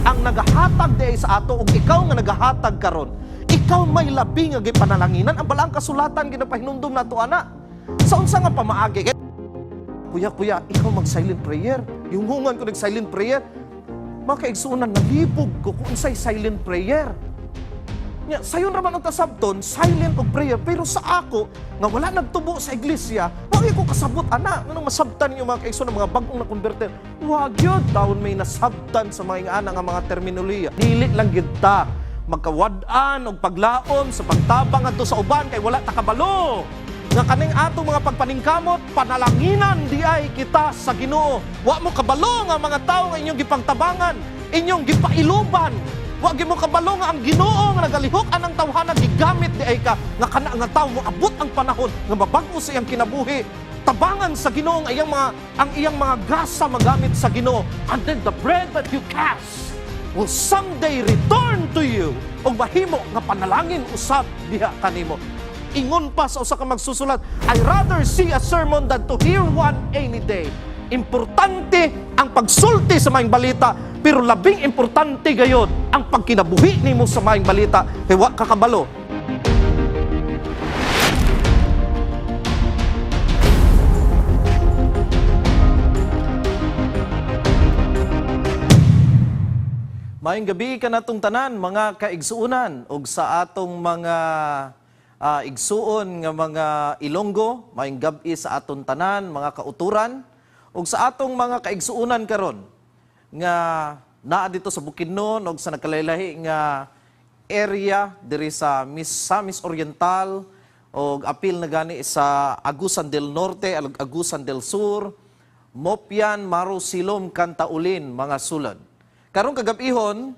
Ang nagahatag di sa ato ug ikaw nga nagahatag karon, ikaw may labi nga gipanalanginan. Ang balaang kasulatan ginapahinumdum nato ana. Sa unsa nga pamaagi? Kuya, kuya, ikaw mag silent prayer. Yung hungan ko nag silent prayer. Mga kaigsuonan, nalibog ko kung unsay silent prayer. Nya, sayon ra man ang tasabton, silent og prayer, pero sa ako, nga wala nagtubo sa iglesia, wa ko kasabot ana. Nganong masabtan ninyo, mga kaigsuonan, mga bag-ong na-converter? Wa gyud taon may nasabtan sa mga ingana nga mga terminolohiya. Dili lang gyud ta magkawad-an og paglaom sa pagtabang adto sa uban kay wala ta kabalo nga kaning atong mga pagpaningkamot, panalanginan di ay kita sa Ginoo. Wa mo kabalo nga mga tawo nga inyong gipangtabangan, inyong gipailuban, wa gyud mo kabalo nga ang Ginoo nga nagalihok anang tawhana gigamit di ay ka nga kana nga tawo moabot ang panahon nga mabag-o sa iyang kinabuhi. Tabangan sa Ginoo ang iyang mga gasa magamit sa Ginoo, and then the bread that you cast will someday return to you ug mahimo nga panalangin usab diha kanimo. Ingon pa sa usa ka magsusulat, "I rather see a sermon than to hear one any day." Importante ang pagsulti sa maayong balita, pero labing importante gayod ang pagkinabuhi nimo sa maayong balita kay wa ka kabalo. Maayong gabi kanatong tanan, mga kaigsuonan, ug sa atong mga igsuon nga mga Ilonggo, maayong gabi sa aton tanan, mga kauturan, ug sa atong mga kaigsuonan karon nga naa dito sa Bukidnon ug sa nagkalahilahi nga area diri sa Misamis Oriental ug apil na gani sa Agusan del Norte, Agusan del Sur, Mopyan, Maro, Silom, Kantaulin, mga sulod. Karong kagabihon,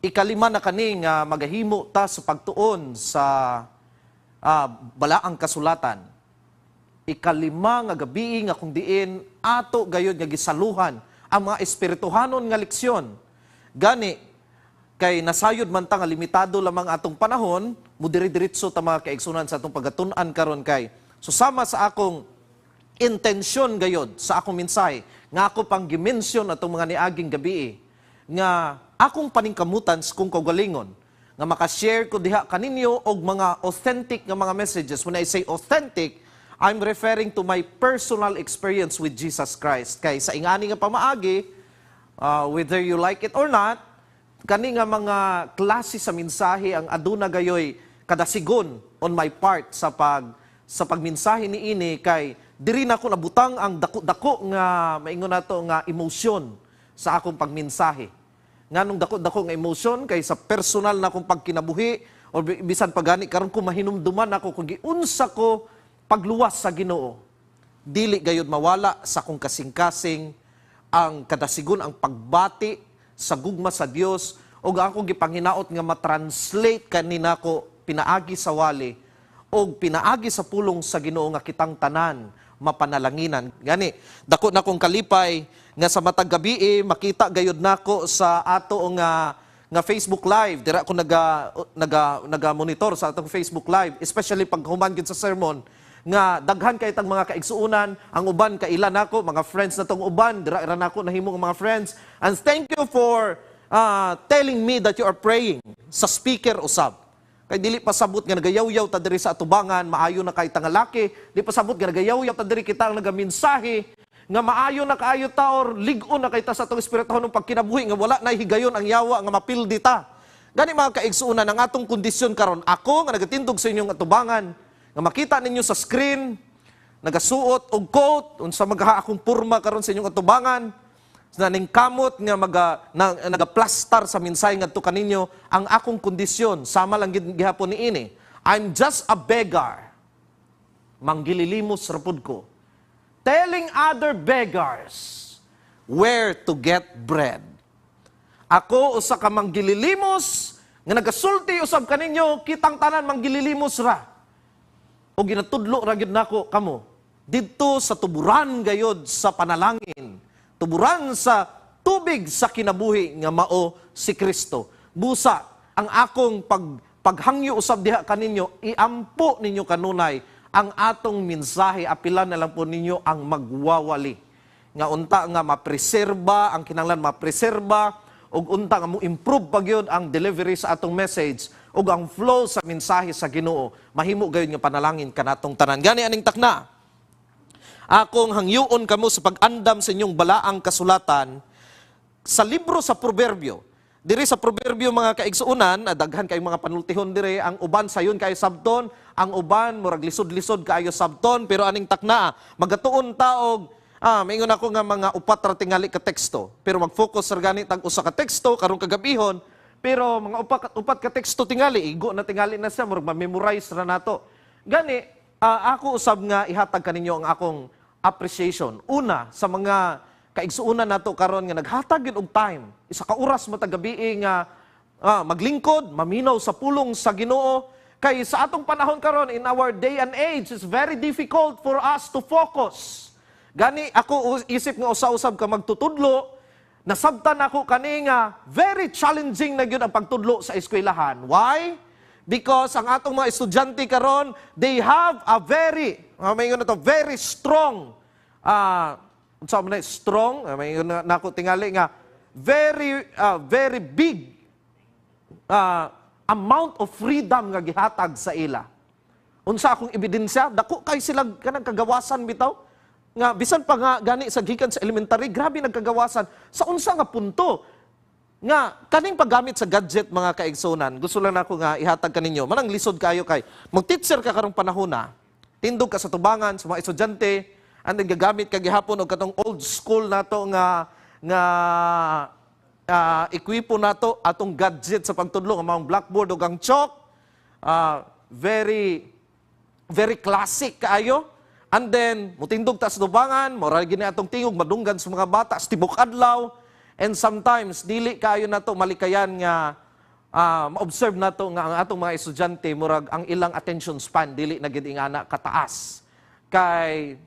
ikalima na kani nga magahimo ta sa pagtuon sa balaang kasulatan. Ikalima nga gabi nga kung diin ato gayod nga gisaluhan ang mga espirituhanon nga leksyon. Gani kay nasayod man ta nga limitado lamang atong panahon, mudiri-diretso ta, mga kaigsunan, sa atong pagatun-an karon kay susama sa akong intensyon gayod sa akong mensahe nga ako pang gi-mention atong mga niaging gabi nga akong paningkamutan sa kong kaugalingon nga makashare ko diha kaninyo og mga authentic nga mga messages. When I say authentic, I'm referring to my personal experience with Jesus Christ. Kay sa ingani nga pamaagi, whether you like it or not, kani nga mga klase sa mensahe ang aduna gayoy kadasigon on my part sa pagmensahe niini kay diri na ko nabutang ang dako-dako nga maingon nato nga emosyon sa akong pagmensahe. Nganong dako-dako nga emosyon? Kay sa personal na akong pagkinabuhi o bisan pa gani karon kung mahinumduman ako kung giunsa ko pagluwas sa Ginoo, dili gayud mawala sa akong kasing-kasing ang kadasigon, ang pagbati sa gugma sa Dios ug akong gipanghinaot nga matranslate kaninako pinaagi sa wali og pinaagi sa pulong sa Ginoo nga kitang tanan mapanalanginan. Gani, dako na kong kalipay nga sa matag gabi makita gayud nako sa ato nga nga Facebook Live. Dira ko naga naga naga monitor sa atong Facebook Live, especially pag human gyud sa sermon nga daghan kay tang mga kaigsuonan, ang uban kaila nako, mga friends na tong uban, dira ra nako nahimo ang mga friends. And thank you for telling me that you are praying sa speaker usab. Kay dili pa sabot nga nagayaw-yaw ta diri sa atubangan, maayo na kay tangalaki, di pa sabot nga nagayaw-yaw ta diri kita ang nagaminsahe nga maayo na kaayo ta or lig-on na kay ta sa atong espirituhanong pagkinabuhi nga wala na higayon ang yawa nga mapildi ta. Gani, mga kaigsuonan, ang atong kondisyon karon, ako nga nagatindog sa inyong atubangan, nga makita ninyo sa screen, nagasuot og coat, unsa magaha akong porma karon sa inyong atubangan, na ning kamot nga maga na, nagaplastar sa mensahe ngadto kaninyo, ang akong kondisyon sama lang gid gihapon niini. I'm just a beggar. Manggililimos ra pud ko. Telling other beggars where to get bread. Ako usa ka manggililimos nga nagasulti usab kaninyo, kitang tanan manggililimos ra. O ginatudlo ra gyud nako kamo didto sa tuburan gayod sa panalangin, tuburan sa tubig sa kinabuhi nga mao si Kristo. Busa ang akong paghangyo usab diha kaninyo, iampo ninyo kanunay ang atong mensahe, apilan na lang po ninyo ang magwawali. Nga unta nga mapreserba, ang kinahanglan mapreserba, Ug unta nga mo improve pa gyud ang delivery sa atong message ug ang flow sa mensahe sa Ginoo, mahimo gayud nga panalangin kanatong tanan. Gani aning takna, akong hangyoon kamo sa pag-andam sa inyong balaang kasulatan sa libro sa Proverbio. Diri sa Proverbio, mga kaigsuonan, daghan kay mga panultihon dire, ang uban sayon kay sabton, ang uban murag lisod-lisod kaayo sabton, pero aning takna magatuon ta og maingon ako nga mga upat ra tingali ka teksto. Pero mag-focus ra gani tag usa ka teksto karong kagabihon, pero mga upat ka teksto tingali, igo na tingali na siya, murag ma-memorize ra nato. Gani, ako usab nga ihatag kaninyo ang akong appreciation. Una, sa mga kaigsuonan nato karon nga naghatag gyud og time, isa ka oras matag gabi nga maglingkod, maminaw sa pulong sa Ginoo. Kay sa atong panahon karon, in our day and age, it's very difficult for us to focus. Gani ako isip nga usa-usab ka magtutudlo, nasabtan ako kani nga very challenging na gyud ang pagtudlo sa eskwelahan. Why? Because ang atong mga estudyante karon, they have a very, maingon na to, very strong, unsa man na, strong, maingon na nako tingali nga very big amount of freedom nga gihatag sa ila. Unsa akong ebidensya? Dako kay sila kanang kagawasan bitaw. Nga bisan pa nga gani sa gikan sa elementary, grabe nagkagawasan. Sa unsa nga punto? Nga kaning paggamit sa gadget, mga kaigsunan, gusto lang nako nga ihatag kaninyo. Manang lisod kayo kay mag-teacher ka karong panahon na, tindog ka sa tubangan sa mga estudyante, and then gagamit ka gihapon og katong old school nato nga ekwipo nato, atong gadget sa pagtudlo, ang mga blackboard ug ang chalk, very very classic kaayo. And then mutindog ta sa tubangan, mao gini atong tingog, madunggan sa mga bata sa tibok adlaw, and sometimes dili kaayo nato malikayan nga ma-observe nato nga ang atong mga estudyante, murag ang ilang attention span dili na gid ingana kataas, kay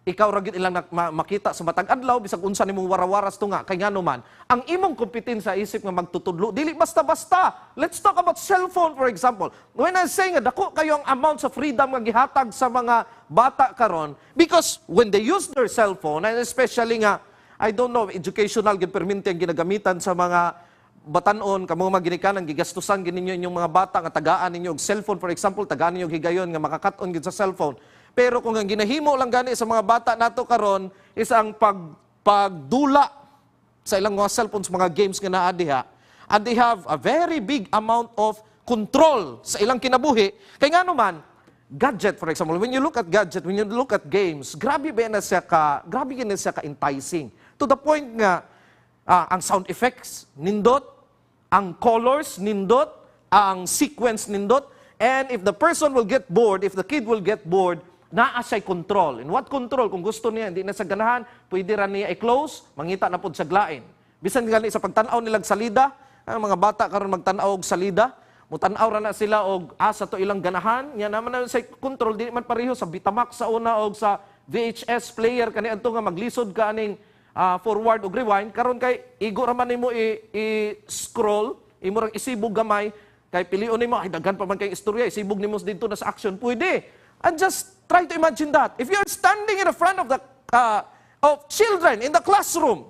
ikaw ra gyud ilang makita sa matag adlaw, bisag unsa nimong warawaras tunga. Kay ngano man, ang imong kompetensya isip nga magtutudlo dili basta-basta. Let's talk about cellphone, for example. When I say nga dako kayo ang amount sa freedom nga gihatag sa mga bata karon, because when they use their cellphone, and especially nga, I don't know, educational gid perminti ang ginagamitan sa mga batanon kamo mga ginikanan, gigastusan gid ninyo inyong mga bata nga tagaan ninyo og cellphone, for example, tagaan ninyo og higayon nga makakat-on gid sa cellphone. Pero kung ang ginahimo lang gani sa mga bata nato karon is ang pagdula sa ilang mga cellphones, mga games nga naa diha, and they have a very big amount of control sa ilang kinabuhi. Kay ngano man, gadget, for example, when you look at gadget, when you look at games, grabe na siya ka enticing. To the point nga ang sound effects nindot, ang colors nindot, ang sequence nindot, and if the person will get bored, if the kid will get bored, naa siya'y control. In what control? Kung gusto niya, hindi na sa ganahan, pwede ra niya i-close, mangita na pod sa lain. Bisan gani sa pagtan-aw nilag salida, ang mga bata karon magtan-aw og salida, mutan-aw ra na sila og asa to ilang ganahan, nya naman na sa control, di man pareho sa Betamax sa una og sa VHS player kani adto nga maglisod ka aning forward og rewind. Karon kay igo ra man nimo i-scroll, imo rang isibog gamay kay pilion nimo, ay, daghan pa man kay istorya, isibog nimo didto na sa action, pwede. And just try to imagine that if you're standing in the front of children in the classroom,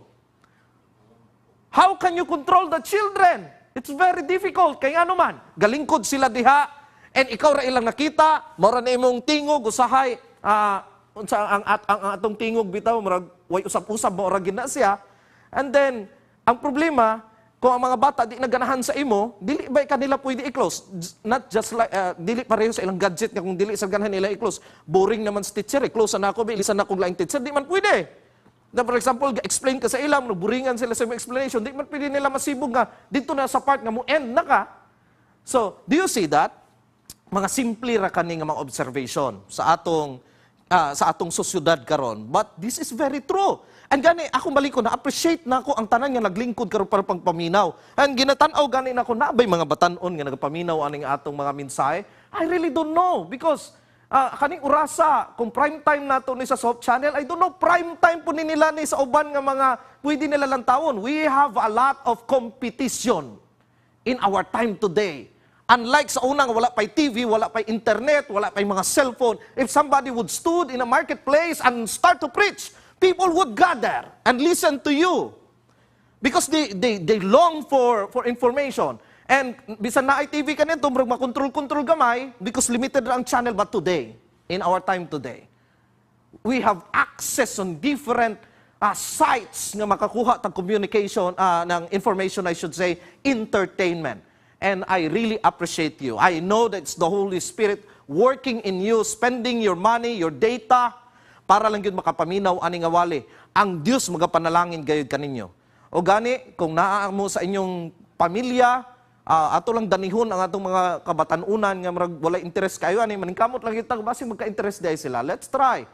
how can you control the children? It's very difficult. Kay ano man, galingkod sila diha, and ikaw ra ilang nakita, mao ra na imong tingog, usahay, unsa ang atong tingog bitaw, murag way usab-usab, mao ra gid na siya. And then, ang problema, kung ang mga bata di naganahan sa imo, dili ba kanila pwede i-close? Not just like, dili pareho sa ilang gadget nga kung dili sa ganahan nila i-close. Boring naman sa teacher, i-close na ako, ilisan na akong laing teacher, di man pwede. Na for example, explain ka sa ilang, buringan sila sa imong explanation, di man pwede nila masibog nga dito na sa part nga mo end na ka. So, do you see that? Mga simple ra kani nga mga observation sa atong sosyudad karon. But this is very true. And gani ako balik ko na appreciate na ako ang tanan nga naglingkod karon para pagpaminaw. And ginatan-aw gani nako, naa bay mga batanon nga nagapaminaw aning atong mga mensahe? I really don't know because kaning orasa, kung prime time nato ni sa Soft Channel, I don't know, prime time po ni nila ni sa uban nga mga pwede nila lantawon. We have a lot of competition in our time today. Unlike sa unang wala pa'y TV, wala pa'y internet, wala pa'y mga cellphone. If somebody would stood in a marketplace and start to preach, people would gather and listen to you. Because they long for information. And bisan naay TV kanito, murag makontrol-kontrol gamay because limited ra ang channel. But today, in our time today, we have access on different sites nga makakuha tag communication, ng information, I should say, entertainment. And I really appreciate you. I know that it's the Holy Spirit working in you, spending your money, your data, para lang gyud makapaminaw ani nga wali. Ang Dios magapanalangin gayud kaninyo. O gani, kung naa mo sa inyong pamilya, ato lang danihon ang atong mga kabatanunan nga murag wala interest kayo ani, maningkamot lang kita basig magka-interest diay sila. Let's try.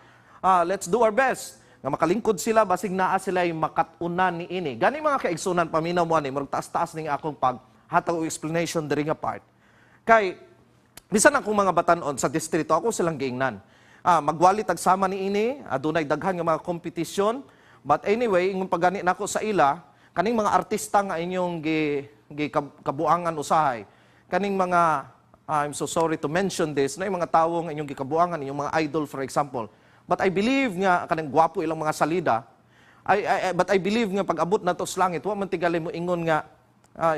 Let's do our best nga makalingkod sila, basig naa sila yung makat-unan ni ini. Gani, mga kaigsunan, paminaw mo ani, murag taas-taas ning akong pag hatag og explanation diri nga part. Kay bisan akong mga batanon sa distrito, ako silang giingnan. Magwali tag sama ni ini, adunay daghan nga mga kompetisyon. But anyway, ingon pagani nako sa ila, kaning mga artista nga inyong gi kabuangan usahay, kaning mga I'm so sorry to mention this, na yung mga tawo nga inyong gikabuangan, inyong mga idol, for example. But I believe nga kaning gwapo ilang mga salida, but I believe nga pag abot na to sa langit, wa man tingali mo ingon nga,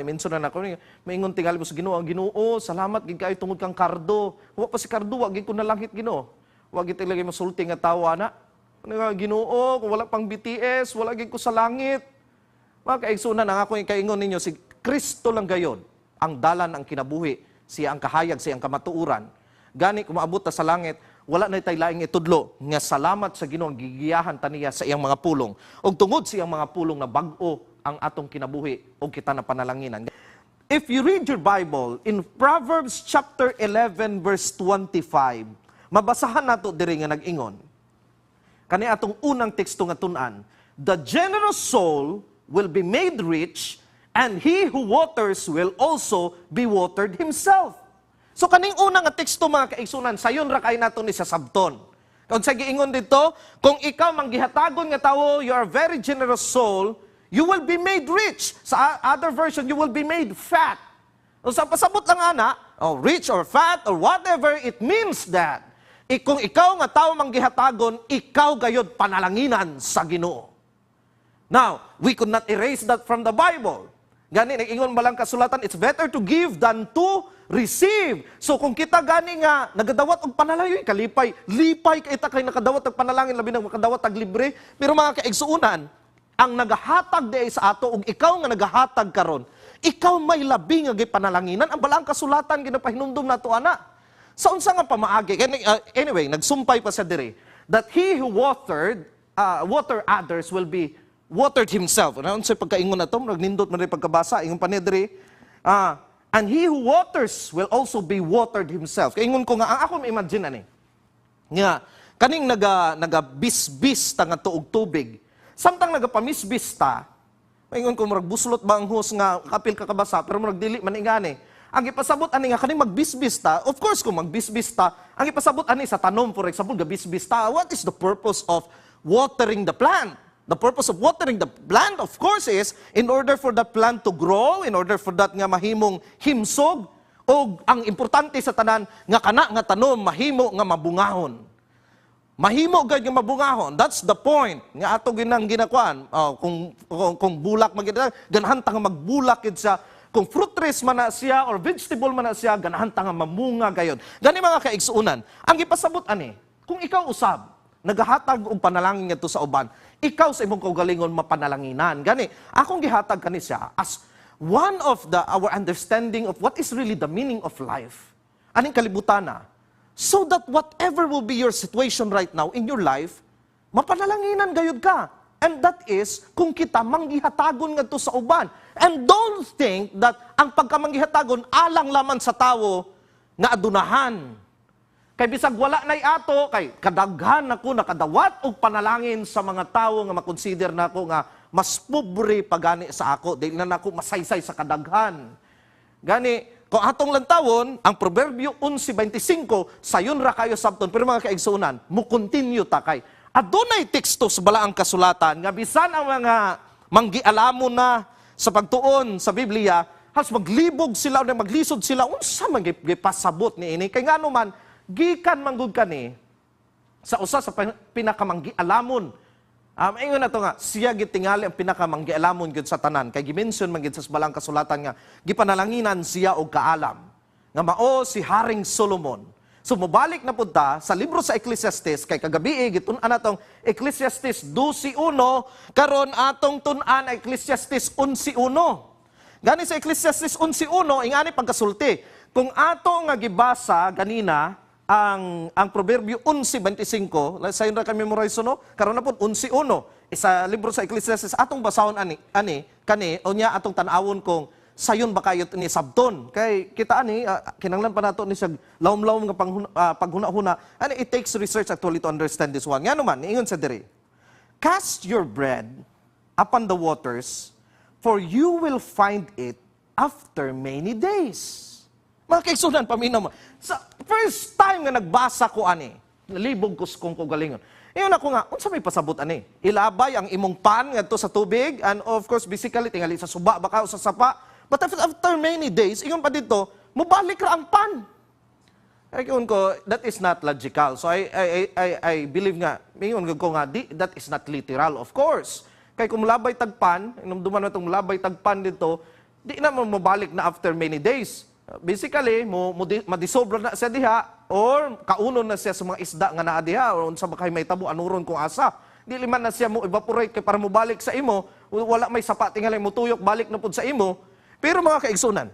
mention na nako, maingon tingali mo sa Ginoo, "Ginoo, salamat gid kayo tungod kang Cardo. Wa pa si Cardo, wa gid ko na langit, Ginoo." Wa gid tingali mo sulti nga tawo ana. Ano nga, "Ginoo, kung wala pang BTS, wala gid ko sa langit." Mga kaigsunan, ang ako yung kaingon ninyo, si Kristo lang gayon ang dalan, ang kinabuhi, siya ang kahayag, siya ang kamatuoran. Gani, kung maabot ta sa langit, wala na tay laing itudlo nga salamat sa Ginoo, gigiyahan ta niya sa iyang mga pulong. Ug tungod sa iyang mga pulong na bag-o ang atong kinabuhi ug kita na panalanginan. If you read your Bible in Proverbs chapter 11 verse 25, mabasahan nato diri nga nag-ingon. Kani atong unang teksto nga tun-an, "The generous soul will be made rich, and he who waters will also be watered himself." So kaning una nga teksto, mga kaigsunan, sayon ra kay nato ni sa sabton. Kung sa giingon dito, kung ikaw manggihatagon nga tawo, you are a very generous soul, you will be made rich. Sa other version, you will be made fat. O sa pasabot lang ana, oh, rich or fat or whatever, it means that kung ikaw nga tao manggihatagon, ikaw gayod panalanginan sa Ginoo. Now, we could not erase that from the Bible. Gani, nag-ingon ba lang kasulatan, it's better to give than to receive. So kung kita gani nga nagadawat og panalangin, kalipay, lipay kay ta kay nakadawat og panalangin, labi na makadawat og libre. Pero mga kaigsuunan, ang nagahatag di sa ato ug ikaw nga nagahatag karon, ikaw may labi nga gipanalanginan. Ang balaang kasulatan ginapahinumdum nato ana. Sa unsa nga pamaagi? Anyway, nagsumpay pa siya diri that he who watered water others will be watered himself. Ano unsay pagkaingon na to? Nindot man rin pagkabasa ingon pa niya diri. And he who waters will also be watered himself. Kay ingon ko nga ang ako ma-imagine ani nga kaning naga bisbis ta nga tuog tubig. Samtang nagapamisbis ta, maingon ko murag buslot ba ang hose nga kapil ka kabasa, pero murag dili man ingani. Ang ipasabot ani nga kaning magbisbis ta, of course kung magbisbis ta, ang ipasabot ani sa tanom, for example, gabisbis ta, what is the purpose of watering the plant? The purpose of watering the plant, of course, is in order for the plant to grow, in order for that nga mahimong himsog, o ang importante sa tanan, nga kana nga tanom mahimo nga mabungahon. Mahimo gad nga mabungahon. That's the point. Nga ato ginang ginakuan. Oh, kung bulak man gid, ganahan ta nga magbulak gid siya. Kung fruit trees man na siya or vegetable man na siya, ganahan ta nga mamunga gayon. Gani, mga kaigsuunan, ang gipasabot ani, kung ikaw usab nagahatag og panalangin ngadto sa uban, ikaw sa imong kaugalingon mapanalanginan. Gani, akong gihatag kani siya as one of the our understanding of what is really the meaning of life. Aning kalibutan na so that whatever will be your situation right now in your life, mapanalanginan gayud ka. And that is kung kita manggihatagon ngadto sa uban. And don't think that ang pagkamanggihatagon alang laman sa tawo nga adunahan. Kay bisag wala nay ato, kay kadaghan ako nakadawat og panalangin sa mga tawo nga makonsider nako nga mas pobre pagani sa ako, dili na nako masaysay sa kadaghan. Gani, kung atong lantawon, ang Proverbio 11:25, sayon ra kayo sabton. Pero mga kaigsuonan, mo continue ta kay adunay teksto sa balaang kasulatan nga bisan ang mga manggialamon na sa pagtuon sa Biblia, has maglibog sila o maglisod sila unsa man gipasabot ni ini, kay ngano man gikan manggud kani sa usa sa pinakamanggialamon Ingon na to nga, siya gitingali ang pinakamanggialamon gyud sa tanan kay gimension man gyud sa Balaang Kasulatan nga gipanalanginan siya og kaalam. Nga mao si Haring Solomon. So mobalik na pud ta sa libro sa Ecclesiastes kay kagabi gitun-an natong Ecclesiastes 12:1, karon atong tun-an Ecclesiastes 11:1. Gani sa Ecclesiastes 11:1, ingani pagkasulti. Kung ato nga gibasa ganina ang Proverbio 11:25, sayon ra kami memorize, no? Karon na pud 11:1 sa libro sa Ecclesiastes, atong basahon ani kani, unya atong tan-awon kung sayon ba kayo ni sabton. Kay kita ani kinahanglan pa nato ni siya lawom-lawom nga paghuna-huna and it takes research actually to understand this one. Ngano man niingon sa diri, "Cast your bread upon the waters, for you will find it after many days." Mga kaigsunan, paminaw mo. Sa first time nga nagbasa ko ani, nalibog ko sa kong kaugalingon. Ingon ako nga, unsa may pasabot ani? Ilabay ang imong pan ngadto sa tubig, and of course, basically, tingali sa suba, baka o sa sapa. But after many days, ingon pa dito, mubalik ra ang pan. Ay, ingon ko, that is not logical. So I believe nga, ingon ko nga, di, that is not literal, of course. Kay kung mulabay tag pan, inumduman mo itong mulabay tag pan dito, di na mo mabalik na after many days. Basically, mo madissolve na siya diha or kaunon na siya sa mga isda nga naa diha or unsa ba kay may tabo anuron kung asa. Dili man na siya mo evaporate kay para mobalik sa imo, wala may sapa tingali mo tuyok balik na pud sa imo. Pero mga kaigsunan,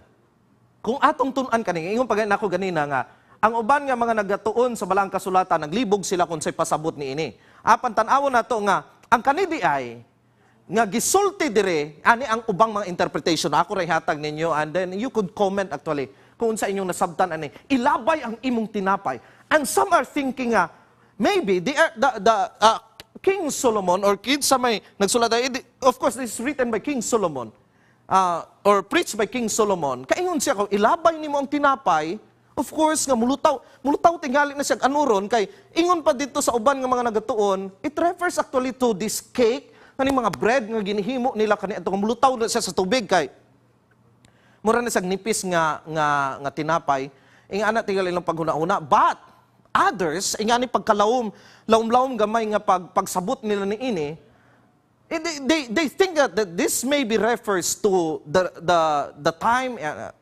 kung atong tun-an kani, ingon pa nako ganina nga ang uban nga mga nagatuon sa Balaang Kasulatan, naglibog sila kung say pasabot ni ini. Apan tan-awon nato nga ang kanidi ay nga gisulti dire ani ang ubang mga interpretation. Ako ray hatag ninyo and then you could comment actually kung unsa inyong nasabtan ani ilabay ang imong tinapay. And some are thinking nga maybe they are the King Solomon or kids sa may nagsulat ay, of course this is written by King Solomon or preached by King Solomon. Kaingon siya ko ilabay nimo ang tinapay. Of course nga mulutaw, mulutaw tingali na siya anuron kay ingon pa dito sa uban nga mga nagatuon, it refers actually to this cake, kaning mga bread nga ginihimo nila kani adto nga mulutaw na siya sa tubig kay mura na siyang nipis nga tinapay. Ingana tingali ilang paghuna-huna. But others, ingani pagkalawom, lawom-lawom gamay nga pagsabot nila ni ini, they think that this maybe refers to the time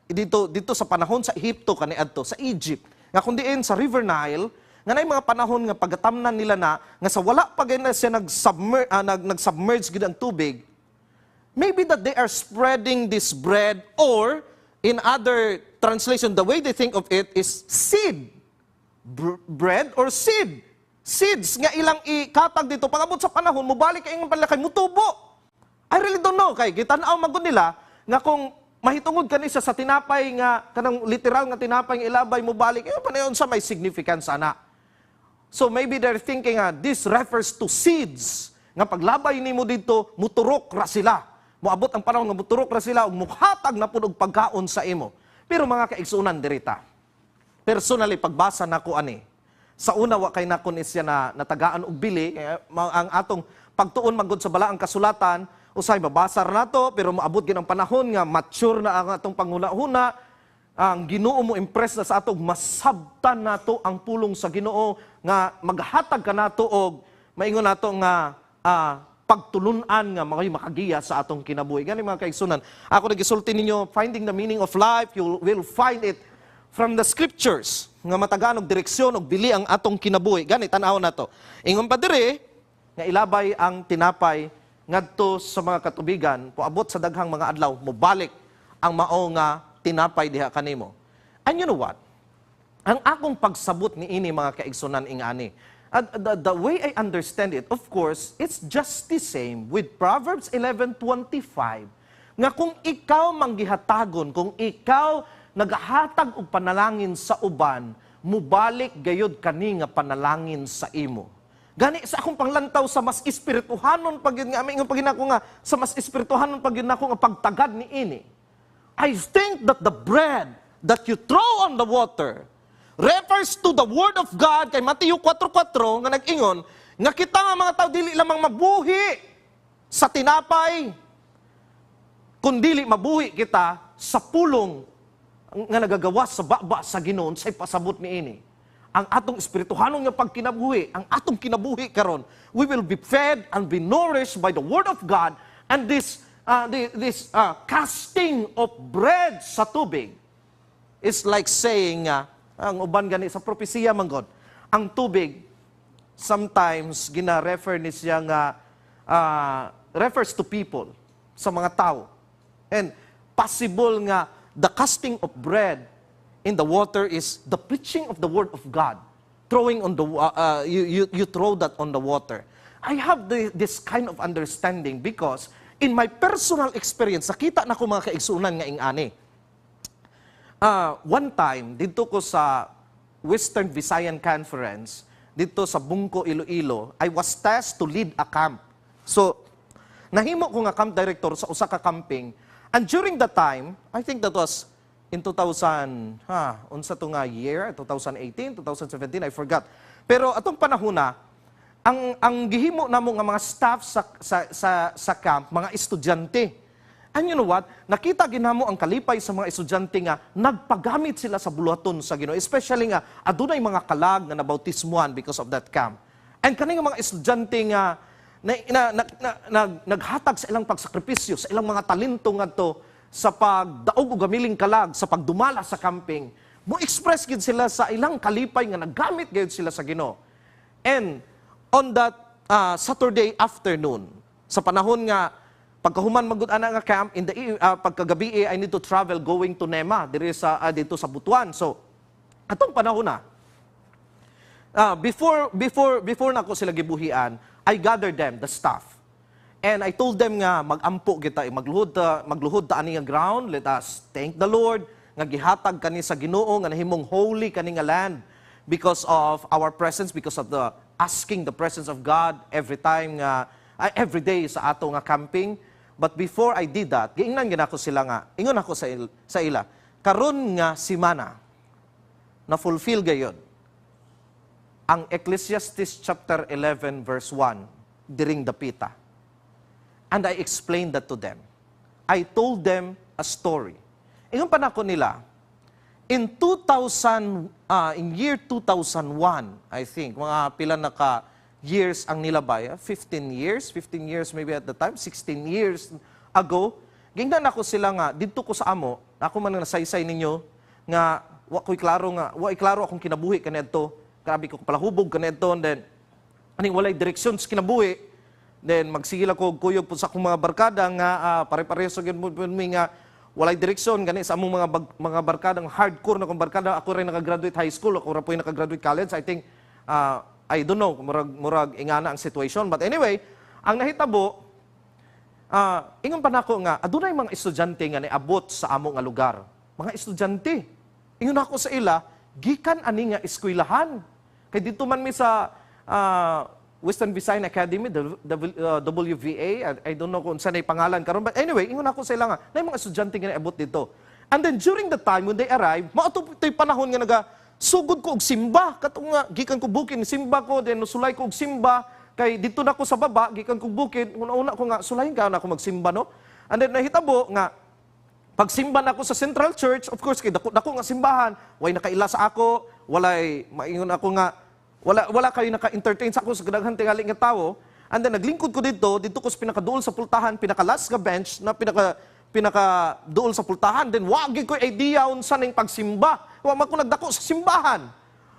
dito sa panahon sa Ehipto kani adto sa Egypt nga kun diin sa River Nile nga nay mga panahon nga pagatamnan nila na nga sa wala pa gyud na siya nag-submerge gid ang tubig. Maybe that they are spreading this bread, or in other translation, the way they think of it is seed. Bread or seed, seeds nga ilang ikatag dito, pag-abot sa panahon mobalik kay ingon pala kay mutubo. I really don't know kay gitan-aw man gud nila nga kung mahitungod kani siya sa tinapay nga kanang literal nga tinapay nga ilabay mobalik eh pa sa may significance ana. So maybe they're thinking this refers to seeds nga paglabay nimo dito, muturok ra sila. Moabot ang panahon nga muturok ra sila ug muhatag na pud og pagkaon sa imo. Pero mga kaigsunan, dirita. Personally, pagbasa nako ani, sa una wa kay nako ni siya na natagaan og bili kaya ang atong pagtuon magod sa Balaang Kasulatan, usay mabasa ra nato pero moabot gid ang panahon nga mature na ang atong panghuna-huna, ang Ginoo mo impress na sa ato, masabtan nato ang pulong sa Ginoo nga maghatag kanato og maingon nato nga pagtulunan nga mga makagiya sa atong kinabuhi. Gani mga kaigsunan, ako nagisulti ninyo, finding the meaning of life, you will find it from the scriptures nga matagaan og direksyon og bili ang atong kinabuhi. Gani tan-aw nato. Ingon pa diri nga ilabay ang tinapay ngadto sa mga katubigan, poabot sa daghang mga adlaw, mobalik ang mao nga tinapay diha kanimo. And you know what? Ang akong pagsabot ni ini, mga kaigsunan, ingani. And the way I understand it, of course, it's just the same with Proverbs 11:25. Nga kung ikaw manggihatagon, kung ikaw nagahatag og panalangin sa uban, mubalik gayod kani nga panalangin sa imo. Gani sa akong panglantaw sa mas espirituhanon pag nga aming pag nga sa mas espirituhanon pag nako nga pagtagad ni ini. I think that the bread that you throw on the water refers to the word of God kay Mateo 4:4 nga nag-ingon nga kita nga mga tao dili lamang mabuhi sa tinapay kundili mabuhi kita sa pulong nga nagagawas sa baba sa Ginoo sa pasabot ni ini. Ang atong espirituhanon nga pagkinabuhi, ang atong kinabuhi karon, we will be fed and be nourished by the Word of God and this casting of bread sa tubig is like saying, ang uban gani sa propesiya man god, ang tubig sometimes gina-refer ni siya nga refers to people, sa mga tao. And possible nga the casting of bread in the water is the preaching of the Word of God. Throwing on the you, you you throw that on the water. I have this kind of understanding because in my personal experience, nakita na ko, mga kaigsunan, nga ingani. One time, didto ko sa Western Visayan Conference, didto sa Bungko, Iloilo, I was tasked to lead a camp. So, nahimo ko nga camp director sa usa ka camping. And during that time, I think that was in 2000, ha, unsa to nga year, 2018, 2017, I forgot. Pero atong panahon na, ang gihimo namo nga mga staff sa camp, mga estudyante. And you know what? Nakita ginamo ang kalipay sa mga estudyante nga nagpagamit sila sa buluhaton sa Ginoo. Especially nga adunay mga kalag nga nabautismuhan because of that camp. And kani nga mga estudyante nga na naghatag sa ilang pagsakripisyo, sa ilang mga talento ngadto sa pagdaog og gamiling kalag, sa pagdumala sa camping, mo express gid sila sa ilang kalipay nga naggamit gayud sila sa Ginoo. And on that Saturday afternoon, sa panahon nga pagkahuman magud ana nga camp in the pagkagabi, I need to travel going to Nema diri sa didto sa Butuan. So atong panahon na before nako sila gibuhian, I gathered them, the staff. And I told them nga magampo kita, eh, magluhod ta ani nga ground. Let us thank the Lord nga gihatag kani sa Ginoo, nga nahimong holy kani nga land because of our presence, because of the asking the presence of God every time nga every day sa ato nga camping. But before I did that, giingnan gid nako sila nga, ingon ako sa ila, karon nga simana na fulfill gayon ang Ecclesiastes chapter 11 verse 1 diring dapita. And I explained that to them. I told them a story. Ingon pa nako nila, in 2000, in year 2001, I think, mga pila na ka years ang nilabay, 15 years, 15 years maybe at the time, 16 years ago, gingnan ako sila nga, didto ko sa amo, ako man ang nasaysay ninyo, nga wa ko'y klaro nga, wa klaro akong kinabuhi kaniadto, grabe ko palahubog kaniadto, and then, aning walay direksyon sa kinabuhi, then magsigil ako og kuyog po sa akong mga barkada nga pare-pareho sa gyud mo mi nga walay direksyon gani sa among mga barkadang hardcore na kong barkada. Ako rin nakagraduate high school, ako ra po yung nakagraduate college, I think. I don't know, murag ingana ang situation, but anyway, ang nahitabo, ingon pa nako nga adunay mga estudyante nga niabot sa amo nga lugar. Mga estudyante, ingon ako sa ila, gikan ani nga eskwelahan kay didto man mi sa Western Visayan Academy, the WVA, I don't know kung saan ay pangalan karon, but anyway, ingon ako sa ila nga na mga estudyante nga niabot didto. And then during the time when they arrive, mao to to'y panahon nga naga sugod ko og simba, katong nga gikan ko bukid, simba ko, then sulay ko og simba kay didto na ko sa baba, gikan ko bukid, una-una ko nga sulayin ka na ako magsimba, no. And then nahitabo nga pagsimba na ako sa Central Church, of course, kay dako dako nga simbahan, way nakaila sa ako, walay maingon ako nga wala kayo naka-entertain sa ako sa daghan tingali nga tawo. And then naglingkod ko didto, didto ko sa pinakaduol sa pultahan, pinaka-last nga bench na pinaka pinaka duol sa pultahan. Then wa gyud ko idea unsa ning pagsimba. Wa man ko nagdako sa simbahan.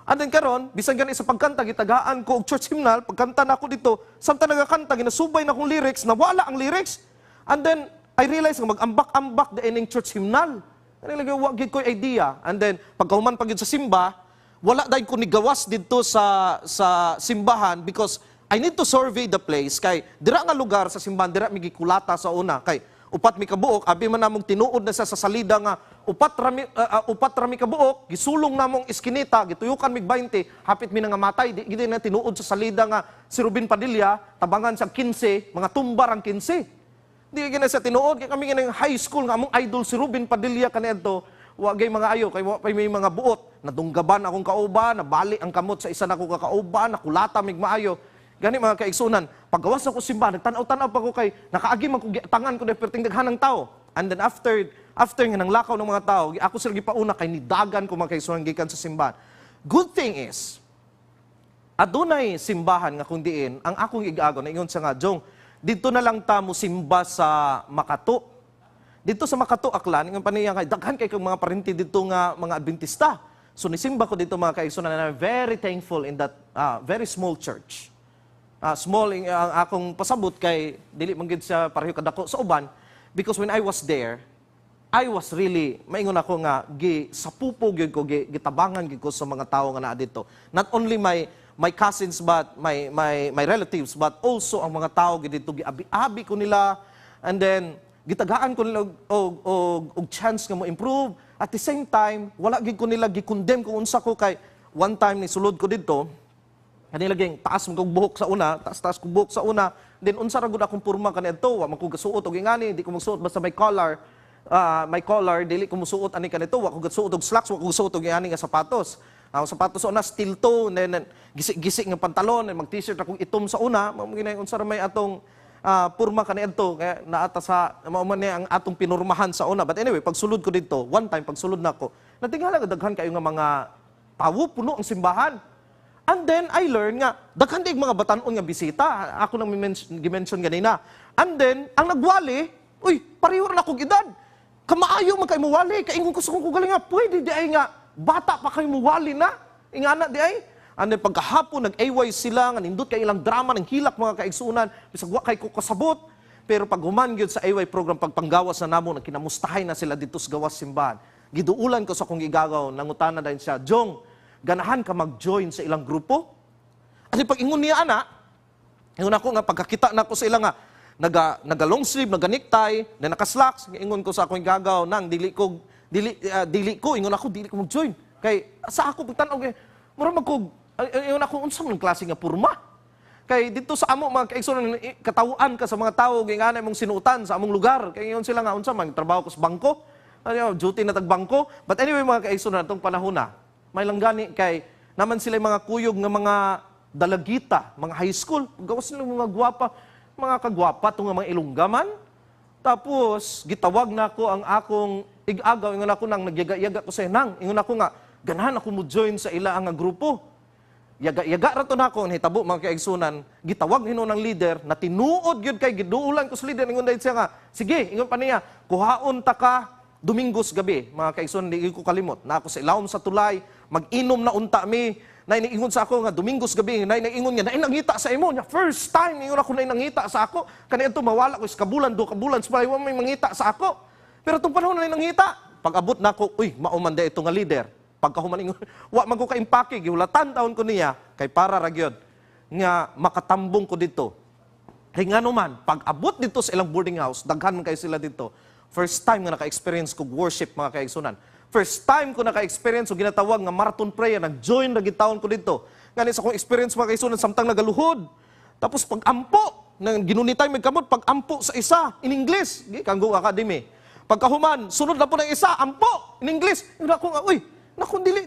And then karon, bisan gani sa pagkanta, gitagaan ko og church hymnal, pagkanta na ako didto, samtang nagakanta, ginasubay na akong lyrics, nawala ang lyrics. And then I realized nga mag-ambak-ambak da ining church hymnal. Kani lagi wa gyud ko idea. And then pagkahuman pa gyud sa simba, wala dahil ko nigawas didto sa simbahan because I need to survey the place kay dira nga lugar sa simbahan, dira mi gikulata sa una kay 4 mi kabuok. Abi man namong tinuod na sa salida nga 4 ra mi kabuok, gisulong namong iskinita, gituyukan mig 20, hapit mi nga matay. Di gid na tinuod sa salida nga si Ruben Padilla tabangan sa 15, mga tumbar ang 15. Di gid na sa tinuod kay kami nga high school nga among idol si Ruben Padilla kaniadto, wa gay mga ayo kay wa pay may mga buot. Nadunggaban akong kauban, nabali ang kamot sa isa nako ka kauban, nakulata mig maayo. Gani, mga kaigsunan, paggawas ako simbahan, nagtanaw-tanaw pa ko kay nakaagi man ko tangan ko dahil perting daghan ng tao. And then after nga nang lakaw ng mga tao, ako sila gipauna kay nidagan ko, mga kaigsunan, gikan sa simbahan. Good thing is, adunay simbahan nga kung diin ang akong igagaw na ingon siya nga, "Jong, dito na lang ta mo simba sa Makato. Dito sa Makato, Aklan," ingon pa niya, kay daghan kay kong mga parente dito nga mga Adventista. So nisimba ko dito, mga kaigsunan, and I'm very thankful in that very small church. Small ang akong pasabot kay dili man gid siya pareho kadako sa uban, because when I was there, I was really, maingon ako nga gi sapupo gyud ko, gi, gitabangan gyud ko sa mga tawo nga naa dito. Not only my cousins but my relatives, but also ang mga tao gyud dito, giabi-abi ko nila and then gitagaan ko nila og chance nga mo improve. At the same time, wala gyud ko nila gi-condemn kung unsa ko, kay one time ni sulod ko dito, kanila ging taas mo kog buhok sa una, taas-taas kog buhok sa una. Then unsa ra gud akong porma kaniadto, wa man ko gasuot og ingani, di ko magsuot basta may collar. May collar, dili ko musuot ani kanito, wa ko gasuot og slacks, wa ko gasuot og ingani nga sapatos. Ang sapatos sa una steel toe, then gisi-gisi nga pantalon, then mag t-shirt akong itom sa una, mao man unsa ra may atong porma kaniadto, kaya naata sa mao man ni ang atong pinurmahan sa una. But anyway, pagsulod ko dito, one time pagsulod nako, natingala nga daghan kayo nga mga tawo, puno ang simbahan. And then I learned nga daghan dig mga batanon nga bisita. Ako nang gi-mention ganina. And then ang nagwali, uy, pareho ra na kog edad. Kamaayo man kay muwali, kaingon ko sa kong galing nga, pwede di ay nga bata pa kay muwali na. Ingana di ay. And then pagkahapon nag-AY sila nga nindot kay ilang drama ng hilak, mga kaigsunan, bisag wa kay ko kasabot. Pero pag human gyud sa AY program, pagpanggawas na namo, nagkinamustahay na sila dito sa gawas simbahan. Giduulan ko sa akong igagaw, nangutana dayon siya, "Jong, ganahan ka mag-join sa ilang grupo?" At pag ingon niya ana, ingon ako nga pagkakita na ako sa ilang nga naga long sleeve, naga necktie, na naka-slacks, ingon ko sa akong igagaw, "Nang dili ko," ingon ako, "dili ko mag-join." Kay sa ako pagtan-aw kay mura man kog ingon ako, unsa man klase nga porma? Kay dito sa amo, mga kaigsoon, katawaan ka sa mga tawo gingana mong sinuotan sa among lugar. Kay ingon sila nga unsa man trabaho ko sa bangko. Ano, duty na tag bangko. But anyway, mga kaigsoon, atong panahon na, may lang gani kay naman sila yung mga kuyog nga mga dalagita, mga high school. Gawas sila mga gwapa, mga kagwapa tong mga Ilongga man. Tapos gitawag na ako ang akong igagaw, ingon ako nang nagyaga-yaga ko sa nang, ingon ako nga ganahan ako mo join sa ila ang nga grupo. Yaga-yaga ra to nako. Ang hitabo, mga kaigsunan, gitawag hinuon ng leader na tinuod gyud kay giduulan ko sa leader. Ingon dahil siya nga, "Sige," ingon pa niya, "kuhaon ta ka Domingos gabi." Mga kaigsunan, di ko kalimot na ako sa ilawom sa tulay, mag-inom na unta mi na iniingon sa ako nga Domingos gabi na iniingon nga na nangita sa imo niya. First time, ingon ako, na nangita sa ako kaniadto, mawala ko is kabulan do kabulan sa wa may mangita sa ako, pero tong panahon na nangita, pag abot nako, uy, mao man ito nga leader. Pagkahuman ingon, wa man ko ka-impake, gihulatan taon ko niya kay para ra gyud nga makatambong ko dito. Kay ngano man, pag abot dito sa ilang boarding house, daghan man kayo sila dito. First time nga naka-experience kog worship, mga kaigsunan. First time ko naka-experience og ginatawag nga marathon prayer, nag-join ra gid taon ko dito. Ngani sa akong experience, mga kaigsunan, samtang nagaluhod. Tapos pag ampo, nang ginunitay may kamot, pag ampo sa isa in English, gikan Go Academy. Pagkahuman, sunod na po ng isa, ampo in English. Ingon ako nga, uy, naku, dili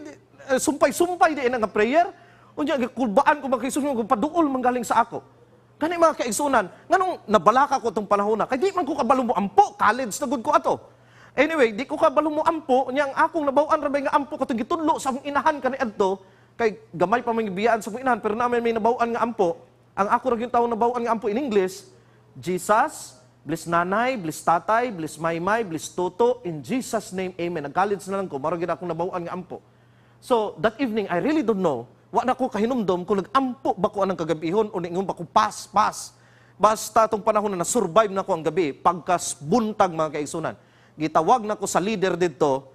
sumpay-sumpay di nga prayer. Unya gikulbaan ko, mga kaigsunan, kung paduol manggaling sa ako. Gani, mga kaigsunan, nganong nabalaka ko tong panahon na, kay di man ko kabalo mo ampo, college na gud ko ato. Anyway, di ko kabalo mo ampo, nya ang akong nabaw-an ra bay nga ampo katong gitudlo sa akong inahan kaniadto, kay gamay pa man gibiyaan sa akong inahan, pero namin may nabaw-an nga ampo. Ang ako ra gyud tawo nabaw-an nga ampo in English, "Jesus, bless nanay, bless tatay, bless maymay, bless toto, in Jesus' name, amen." Nag-college na lang ko, mao ra gyud akong nabaw-an nga ampo. So, that evening, I really don't know, wa na ko kahinumdom kung nag-ampo ba ko anang kagabihon o ningon ba ko pass, pass. Basta itong panahon na na-survive na ko ang gabi, pagkas buntag, mga kaigsunan, gitawag na ko sa leader dito,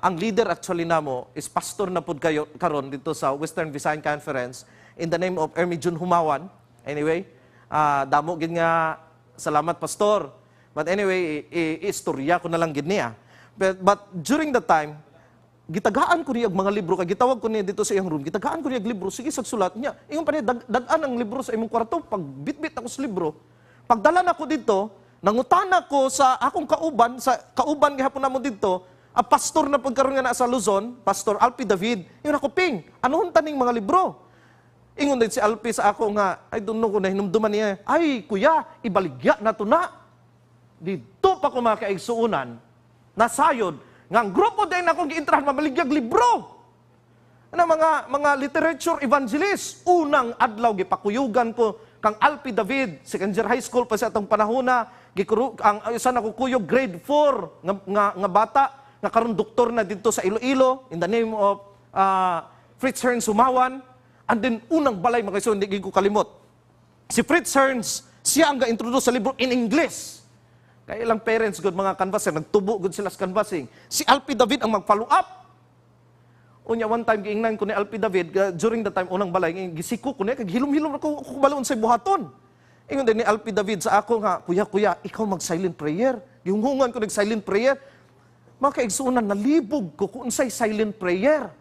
ang leader actually namo is pastor na pud kayo karon dito sa Western Visayan Conference in the name of Ermi Jun Humawan. Anyway, damo gid nga salamat, pastor. But anyway, istorya ko na lang gid niya. But during the time, gitagaan ko niya og mga libro kay gitawag ko niya dito sa iyang room. Gitagaan ko niya og libro, sige sag sulat niya. Ingon pa niya, "Dag-an ang libro sa imong kwarto." Pag bitbit ako sa libro, pagdala nako dito, nangutana ko sa akong kauban, sa kauban gihapon namo dito, ang pastor na pagkaroon nga na sa Luzon, Pastor Alpi David. Ingon ako, "Ping, ano taning mga libro?" Ingon din si Alpi sa ako nga, I don't know kung nahinumduman niya, "Ay, kuya, ibaligya na to na." Dito pa ko, mga kaigsuunan, nasayod, nga ang grupo din akong giintrahan, mabaligyag libro. Ano mga literature evangelist, unang adlaw gipakuyugan ko kang Alpi David, second year high school pa sa atong panahona, gikuru ang isa na kuyog, grade 4 nga bata nga karon doktor na didto sa Iloilo in the name of Fritz Hearns Sumawan. And then unang balay, mga kaigsuonan, hindi ko kalimot. Si Fritz Hearns, siya ang ga-introduce sa libro in English. Kay ilang parents gud mga canvasser, nagtubo gud sila sa canvassing. Si Alpi David ang mag-follow up. Unya one time giingnan ko ni Alpi David during the time unang balay gisiko ko niya kag hilom-hilom ako ko kabalo unsay buhaton. Ingon din ni Alpi David sa ako nga, "Kuya, kuya, ikaw mag silent prayer." Gihunghungan ko nag silent prayer. Mga kaigsuonan, nalibog ko kung unsay silent prayer.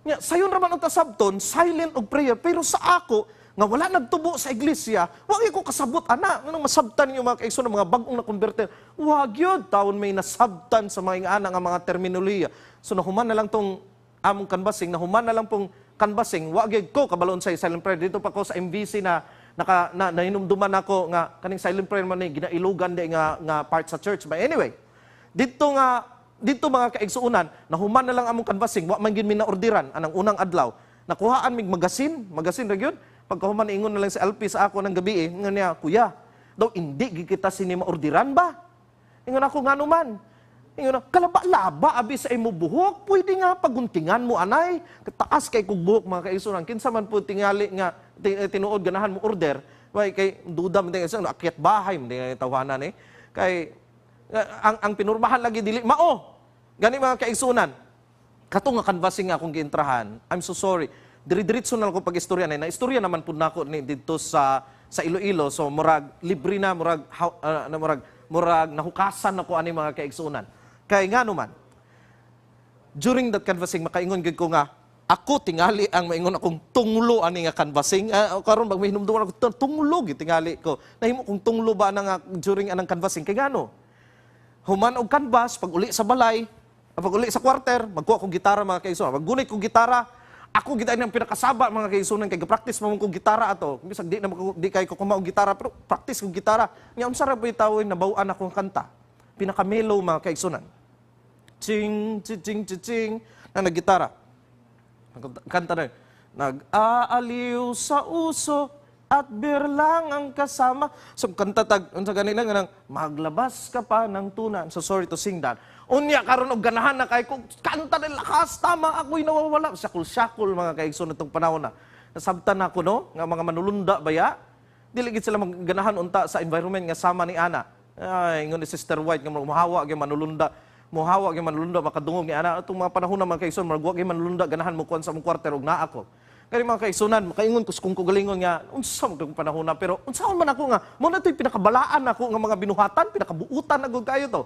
Nya, sayon ra man ang tasabton, silent og prayer, pero sa ako, nga wala nagtubo sa iglesia, wa ko kasabot ana. Nganong masabtan ninyo, mga kaigsuonan, mga bag-ong na converted? Wa gyud taon may nasabtan sa mga ingana nga mga terminolohiya. So nahuman na lang tong among canvassing, nahuman na lang pong canvassing, wa gyud ko kabalo unsay silent prayer. Dito pa ko sa MVC na naka na nahinumduman ako nga kaning silent prayer man ni ginailugan di nga part sa church. But anyway, dito mga kaigsuonan, nahuman na lang among canvassing, wa man gyud mi naorderan anang unang adlaw. Nakuhaan mig magasin, magasin ra gyud. Pagkahuman, ingon na lang si LP sa ako ng gabi eh, ingon niya, "Kuya, daw hindi gyud kita sini maorderan ba?" Ingon ako, "Ngano man?" Ingon na, "Kalaba-laba abi sa imo buhok, pwede nga paguntingan mo anay." Kataas kay kog buhok, mga kaigsuonan. Kinsa man po tingali nga tinuod ganahan mo order, way kay duda man tingali akyat bahay man tingali tawanan eh. Kay ang pinurmahan lagi dili mao. Gani, mga kaigsuonan, kato nga canvassing nga akong giintrahan, I'm so sorry. Diri-diretso na lang ko pag-istorya na. Na-istorya naman pud nako ni didto sa Iloilo. So murag libre na, murag na murag nahukasan nako ani, mga kaigsuonan. Kay ngano man, during that canvassing, makaingon gyud ko nga ako tingali ang maingon akong tunglo ani nga canvassing. Karon pag may hinumduman ako, tunglo gyud tingali ko. Nahimo kong tunglo ba na nga during anang canvassing, kay ngano? Human og canvas, pag uli sa balay, pag uli sa quarter, magkuha kong gitara, mga kaigsuonan. Maggunit kong gitara, ako gid ang pinakasaba, mga kaigsuonan, kay ga-practice man kong gitara ato. Bisag di na di kay ko kumaog gitara, pero practice kong gitara. Nya unsa ra ba tawo nabaw-an akong kanta? Pinaka-mellow, mga kaigsuonan. Ching ching ching ching ching na naggitara. Kanta na yun. Nag-aaliw sa uso at beer lang ang kasama. So kanta tag unsa gani lang nang maglabas ka pa ng tuna. So sorry to sing that. Unya karon og ganahan na kay ko kanta ng lakas, tama ako'y nawawala. Sakul-sakul, mga kaigsoon, itong panahon na. Nasabtan ako no nga mga manulunda baya. Dili gid sila magganahan unta sa environment nga sama ni ana. Ay, ingon ni Sister White nga muhawa gyud manulunda, muhawa gyud manulunda makadungog ni ana. Atong mga panahon na, mga kaigsoon, murag wa gyud manulunda ganahan mo kuan sa among kwarter og naa ako. Kani, mga kaigsuonan, makaingon ko sa kung kagalingon nga unsa man kung panahon na, pero unsaon man ako nga mo na to'y pinakabalaan ako nga mga binuhatan, pinakabuutan na gud kayo to.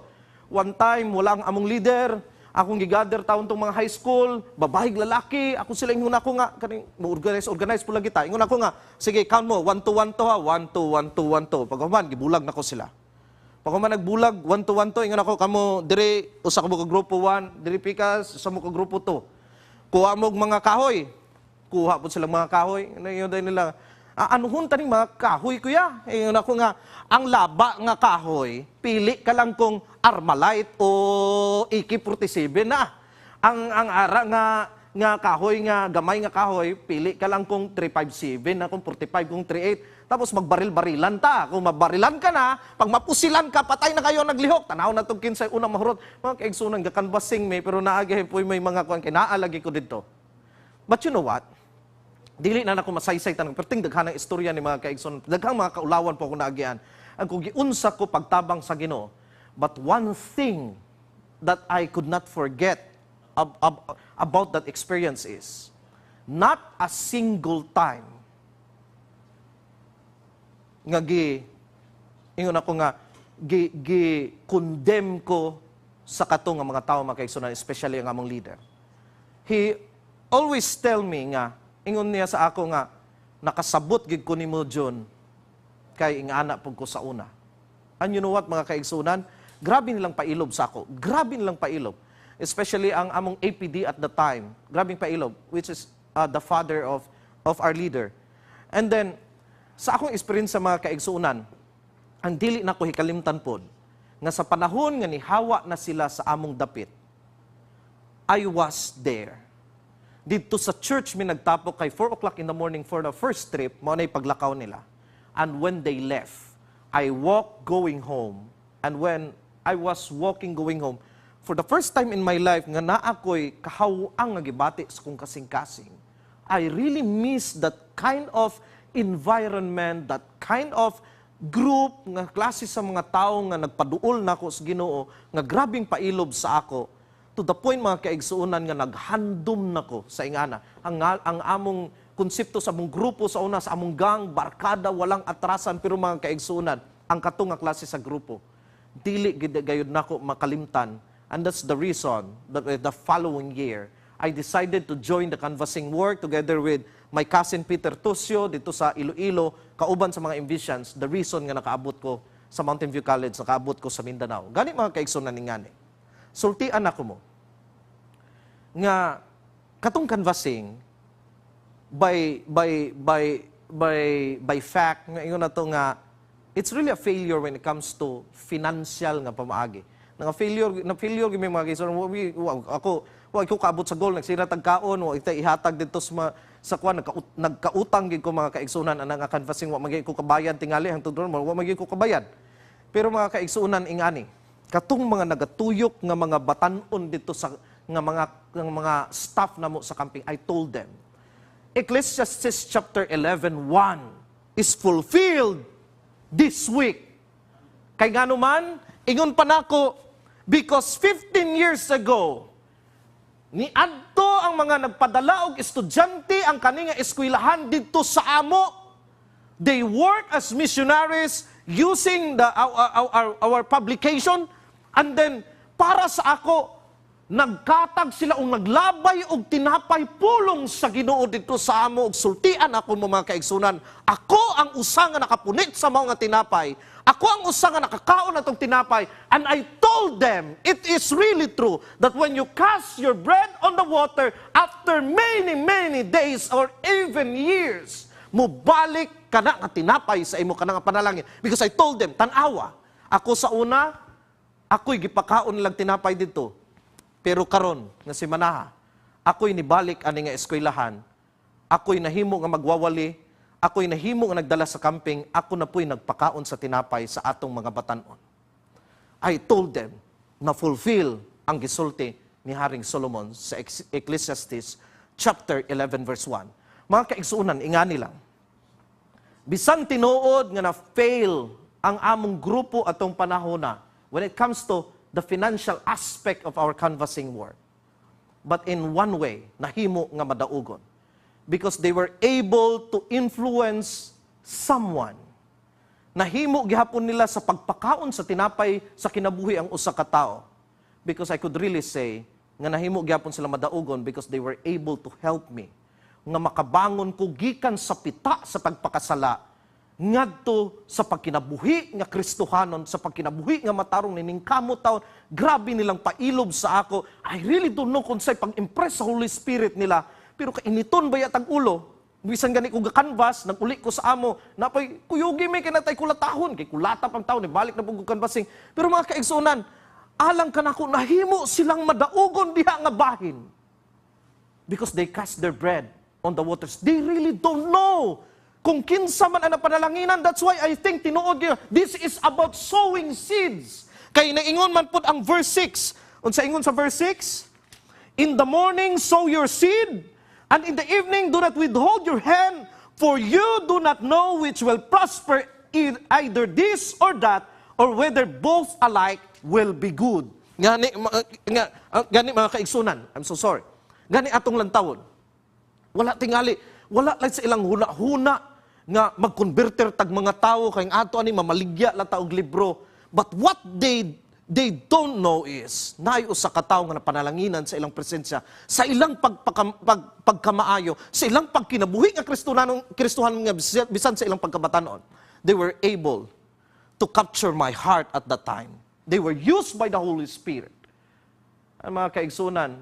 One time wala ang among leader, akong gigather taon tong mga high school, babae, lalaki, ako sila ingon ako nga kaning mo organize organize po lang kita. Ingon ako nga, "Sige, count mo, 1 2 1 2 ha, 1 2 1 2 1 2." Pag human gibulag nako sila. Pag human nagbulag, 1 2 1 2, ingon ako, "Kamo diri usa ka mo ka grupo 1, diri pikas, usa mo ka grupo 2. Kuha mo og mga kahoy." Kuha po silang mga kahoy. Ano yun din nila? "Ah, anuhon taning mga kahoy, kuya?" Ingon ako nga, "Ang laba nga kahoy, pili ka lang kung Armalite o AK-47 na. Ang ara nga kahoy nga gamay nga kahoy, pili ka lang kung 357 na, kung 45, kung 38. Tapos magbaril-barilan ta. Kung mabarilan ka na, pag mapusilan ka, patay na kayo naglihok. Tanaw na itong kinsay unang mahurot." Mga kaigsuonan, gakanbasing may, pero naagi po may mga kuan kay naalagi ko dito. But you know what? Dili na nako masaysay tanong, pero ting daghan ang istorya ni mga kaigsuonan. Daghang mga kaulawan po ako naagian. Ang kung giunsa ko pagtabang sa Ginoo. But one thing that I could not forget about that experience is not a single time nga gi ingon ako nga gi condemn ko sa kato nga mga tao, mga kaigsuonan, especially ang among leader. He always tell me nga ingon niya sa ako nga, "Nakasabot gid ko nimo, John, kay ingana pud ko sa una." And you know what, mga kaigsuonan, grabe nilang pailob sa ako. Grabe nilang pailob. Especially ang among APD at the time, grabing pailob, which is the father of our leader. And then sa akong experience sa mga kaigsuonan, ang dili na ko hikalimtan pod, nga sa panahon nga nihawa na sila sa among dapit, I was there. Didto sa church mi nagtapok kay 4 o'clock in the morning for the first trip, mao na paglakaw nila. And when they left, I walked going home. And when I was walking going home, for the first time in my life nga naa ko'y kahaw-ang nga gibati sa kong kasing-kasing. I really miss that kind of environment, that kind of group nga klase sa mga tao nga nagpaduol nako sa Ginoo, nga grabing pailob sa ako to the point, mga kaigsuonan, nga naghandom nako sa ingana. Ang among konsepto sa among grupo sa una, sa among gang, barkada, walang atrasan. Pero mga kaigsuonan, ang kato nga klase sa grupo, dili gid gayud nako makalimtan. And that's the reason that the following year I decided to join the canvassing work together with my cousin Peter Tosio dito sa Iloilo, kauban sa mga Envisions, the reason nga nakaabot ko sa Mountain View College, nakaabot ko sa Mindanao. Gani mga kaigsuonan ni ngani. Sultian ako mo nga katong canvassing by fact nga ingon na to nga it's really a failure when it comes to financial nga pamaagi. Nga failure na failure gyud mi, mga kaigsuonan. Ako wa ko kaabot sa goal, nagsira tag kaon, wa ita ihatag didto sa kuan, nagkautang gid ko, mga kaigsuonan, ana nga canvassing. Wa man gyud ko kabayad tingali hangtod ron, wa man gyud ko kabayad. Pero mga kaigsuonan, ingani katong mga nagatuyok nga mga batan-on dito sa nga mga staff namo sa camping, I told them, Ecclesiastes chapter 11:1 is fulfilled this week. Kay ngano man, ingon pa nako, because 15 years ago, niadto ang mga nagpadala og estudyante ang kani nga eskwelahan didto sa amo. They work as missionaries using the our publication, and then para sa ako, nagkatag sila og naglabay og tinapay pulong sa Ginoo didto sa amo. Og sultian ako mo, mga kaigsunan, ako ang usa nga nakapunit sa mao nga tinapay. Ako ang usa nga nakakaon atong tinapay. And I told them, it is really true that when you cast your bread on the water, after many, many days or even years, mubalik kana nga tinapay sa imo, kana nga panalangin. Because I told them, tan-awa ako sa una, ako'y gipakaon nilang tinapay didto, pero karon nga si Manaha, ako'y nibalik ani nga eskwelahan, ako'y nahimo nga magwawali, ako'y nahimo nga nagdala sa camping, ako na po'y nagpakaon sa tinapay sa atong mga batanon. I told them na fulfill ang gisulti ni Haring Solomon sa Ecclesiastes chapter 11 verse 1. Mga kaigsuonan, ingani lang. Bisan tinuod nga na-fail ang among grupo atong panahon na when it comes to the financial aspect of our canvassing work. But in one way, nahimo nga madaugon. Because they were able to influence someone. Nahimo gihapon nila sa pagpakaon sa tinapay sa kinabuhi ang usa ka tawo. Because I could really say nga nahimo gihapon sila madaugon because they were able to help me nga makabangon ko gikan sa pita sa pagpakasala ngadto sa pagkinabuhi nga Kristohanon, sa pagkinabuhi nga matarong nining kamot taon. Grabe nilang pailob sa ako. I really don't know kung sa'y pag-impress sa Holy Spirit nila. Pero kainiton ba tag ulo? Bisan gani ko ga-canvas, nag-uli ko sa amo, napay kuyugi may kinatay kulatahon, kay kulata pang taon, balik na pug canvassing. Pero mga kaigsunan, alang kanako, nahimo silang madaugon diha nga bahin. Because they cast their bread on the waters. They really don't know kung kinsa man ang panalanginan. That's why I think tinuod gyud, this is about sowing seeds. Kay naingon man pud ang verse 6. Unsa ingon sa verse 6? "In the morning sow your seed, and in the evening do not withhold your hand, for you do not know which will prosper, either this or that, or whether both alike will be good." Gani, nga, gani mga kaigsunan, I'm so sorry. Gani atong lantawon. Wala tingali, wala lang sa ilang huna-huna nga mag-converter tag mga tao kay ang ato ani mamaligya lang ta og libro. But what they don't know is naay usa ka tawo nga napanalanginan sa ilang presensya, sa ilang pagkamaayo, sa ilang pagkinabuhi nga Kristohanon, Kristohanon nga bisan sa ilang pagkabatanon. They were able to capture my heart at that time. They were used by the Holy Spirit. Ang mga kaigsunan,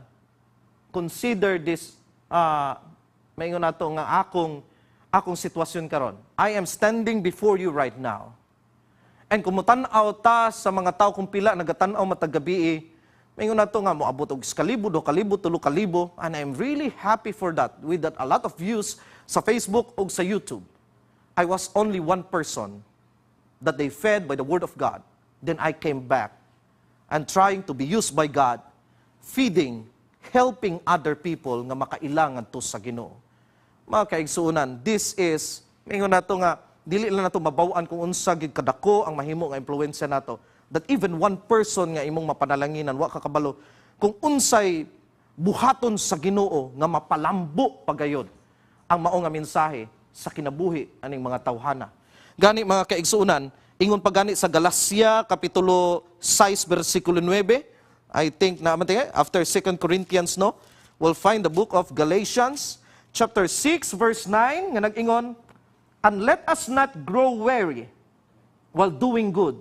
consider this, maingon nato nga akong sitwasyon karon. I am standing before you right now. And kung mutan-aw ta sa mga tao kung pila nagatan-aw matag gabi, Maingon nato nga moabot og 1,000, 2,000, 3,000, and I'm really happy for that, with that a lot of views sa Facebook ug sa YouTube. I was only one person that they fed by the word of God. Then I came back and trying to be used by God, feeding, helping other people nga makailangan to sa Ginoo. Mga kaigsuonan, this is, maingon nato nga, dili lang nato mabaw-an kung unsa gid kadako ang mahimo nga impluwensya nato. That even one person nga imong mapanalanginan, wa ka kabalo kung unsay buhaton sa Ginoo nga mapalambo pagayod ang mao nga mensahe sa kinabuhi aning mga tawhana. Gani, mga kaigsuonan, ingon pa gani sa Galacia kapitulo 6 bersikulo 9, I think na man after 2 Corinthians, no, we'll find the book of Galatians chapter 6 verse 9 nga nag-ingon, "And let us not grow weary while doing good,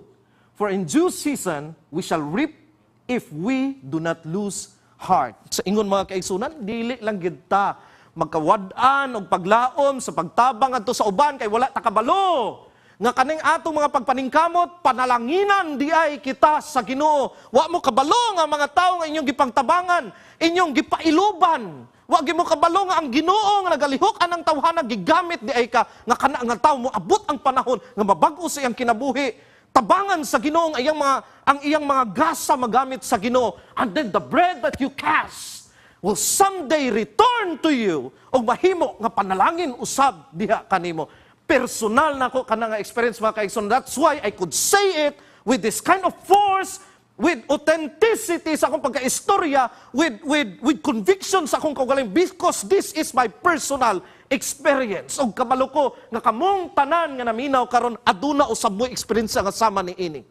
for in due season we shall reap if we do not lose heart." Sa ingon, mga kaigsuonan, dili lang gid ta magkawad-an og paglaom sa pagtabang adto sa uban kay wala ta kabalo nga kaning atong mga pagpaningkamot, panalanginan di ay kita sa Ginoo. Wa mo kabalo nga mga tawo nga inyong gipangtabangan, inyong gipailuban, wa gyud mo kabalo nga ang Ginoo nga nagalihok anang tawhana gigamit di ay ka nga kana nga tawo mo abot ang panahon nga mabag-o sa iyang kinabuhi, tabangan sa Ginoo ang iyang mga gasa magamit sa Ginoo, and then the bread that you cast will someday return to you ug mahimo nga panalangin usab diha kanimo. Personal nako kana nga experience, mga kaigsoon. That's why I could say it with this kind of force, with authenticity sa akong pagkaistorya, with conviction sa akong kaugalingon, because this is my personal experience. Ug kabalo ko nga kamong tanan nga naminaw karon, aduna usab mo experience nga sama ni ini.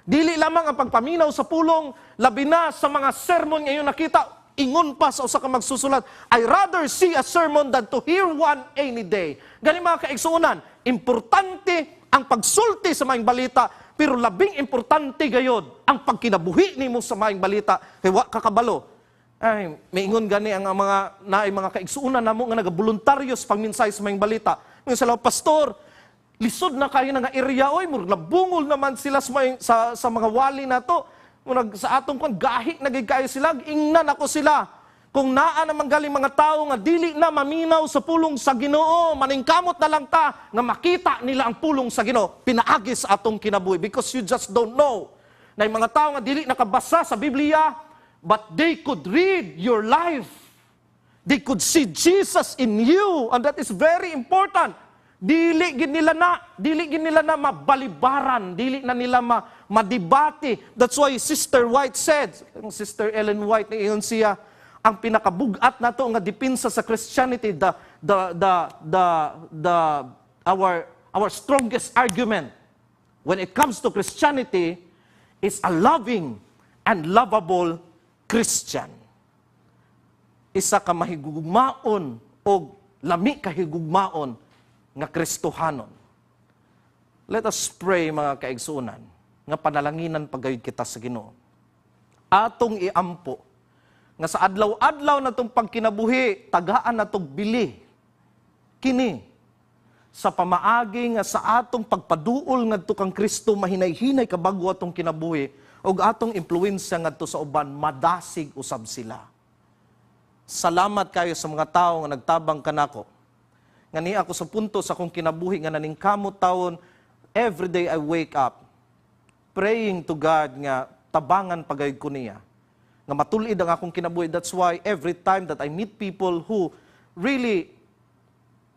Dili lamang ang pagpaminaw sa pulong, labi na sa mga sermon ngayon nakita, ingon pa sa usa ka magsusulat, "I rather see a sermon than to hear one any day." Gani, mga kaigsuonan, importante ang pagsulti sa maayong balita, pero labing importante gayod ang pagkinabuhi nimo sa maayong balita kay wa ka kabalo. Ay, maingon gani ang mga naay mga kaigsuonan namo nga nagaboluntaryo sa pagmensahe sa maayong balita. Ingon sila, "Pastor, lisod na kayo na nga area oy, murag nabungol naman sila sa mga wali nato. Murag sa atong kwan gahi na gid kayo sila." Ingnan ako sila, "Kung naa naman galing mga tao nga dili na maminaw sa pulong sa Ginoo, maningkamot na lang ta nga makita nila ang pulong sa Ginoo pinaagi sa atong kinabuhi," because you just don't know na yung mga tao nga dili nakabasa sa Biblia, but they could read your life. They could see Jesus in you, and that is very important. Dili gid nila na mabalibaran, dili na nila madebate. That's why Sister White said, ang Sister Ellen White, niingon siya, ang pinakabugat nato nga depensa sa Christianity, the our strongest argument when it comes to Christianity is a loving and lovable Christian. Isa ka mahigugmaon o lami ka higugmaon nga Kristohanon. Let us pray, mga kaigsuonan, nga panalanginan pagayod kita sa Ginoo. Atong iampo nga sa adlaw-adlaw natong pagkinabuhi, tagaan natong bili kini sa pamaagi nga sa atong pagpaduol ngadto kang Kristo, mahinay-hinay kabago atong kinabuhi ug atong impluwensya ngadto sa uban, madasig usab sila. Salamat kayo sa mga tawo nga nagtabang kanako. Nga ni ako sa punto sa akong kinabuhi nga naningkamot tawon, every day I wake up praying to God nga tabangan pagayod ko niya. Nga matulid ang akong kinabuhi. That's why every time that I meet people who really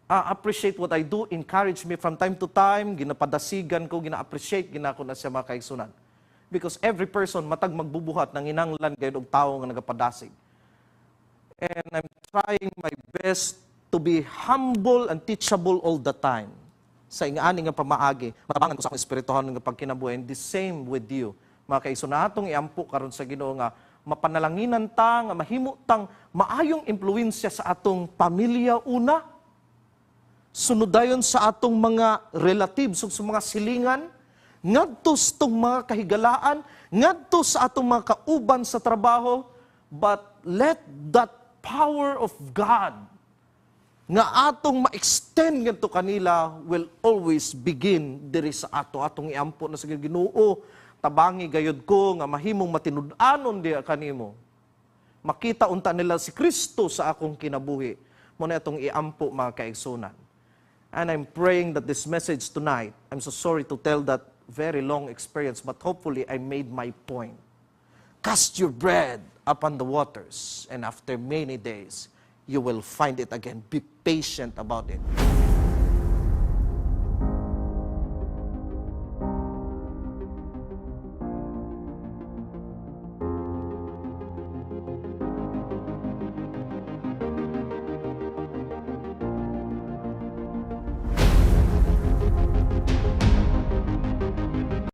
appreciate what I do, encourage me from time to time, ginapadasigan ko, gina-appreciate, ginako na siya, mga kaigsuonan. Because every person, matag magbubuhat, nanginanglan gayud og tawo nga nagapadasig. And I'm trying my best to be humble and teachable all the time. Sa ingani nga pamaagi, matabangan ko sa akong espirituhanon nga pagkinabuhi. And the same with you. Mga kaigsuonan, atong iampo karon sa Ginoo nga mapanalanginan ta nga mahimo tang maayong impluwensya sa atong pamilya una, sunod dayon sa atong mga relatives ug sa mga silingan, ngadto sa atong mga kahigalaan, ngadto sa atong mga kauban sa trabaho, but let that power of God nga atong ma-extend ngadto kanila will always begin diri sa ato. Atong iampo na sa Ginoo. Tabangi gayud ko nga mahimong matinud-anon diha kanimo. Makita unta nila si Kristo sa akong kinabuhi. Mao na atong iampo, mga kaigsunan. And I'm praying that this message tonight, I'm so sorry to tell that very long experience, but hopefully I made my point. Cast your bread upon the waters, and after many days, you will find it again. Be patient about it.